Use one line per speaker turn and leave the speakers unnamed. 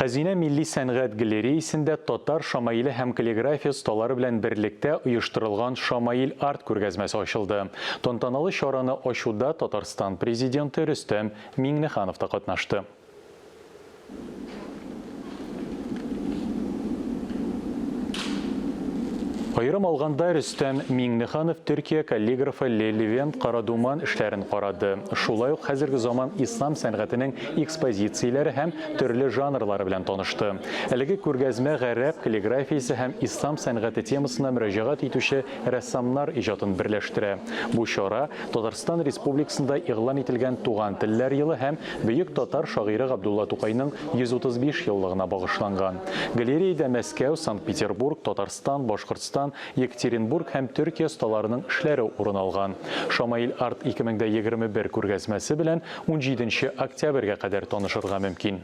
Хәзинә милли сәнгать галереясендә татар шамаиле һәм каллиграфия осталары белән берлектә оештырылган Шамаил арт күргәзмәсе ачылды. Тантаналы чараны ачуда Татарстан Президенты Рөстәм Миңнеханов та катнашты. Аерым алганда, Рөстәм Миңнеханов Төркия каллиграфы Лелевент Карадуман эшләрен карады. Шулай ук хәзерге заман ислам сәнгатенең экспозицияләре һәм төрле жанрлары белән танышты. Әлеге күргәзмә гарәп каллиграфиясе һәм ислам сәнгате темасына мөрәҗәгать итүче рәссамнар иҗатын берләштерә. Бу чара Татарстан Республикасында игълан ителгән Туган телләр елы һәм бөек татар шагыйре Габдулла Тукайның 135 еллыгына багышланган. Галереядә Мәскәү, Санкт-Петербург, Татарстан, Башкортстан, Екатеринбург һәм Төркия осталарының эшләре урын алган. Шамаил Арт 2021 күргәзмәсе белән унҗиденче октябрьгә кадәр танышырга мөмкин.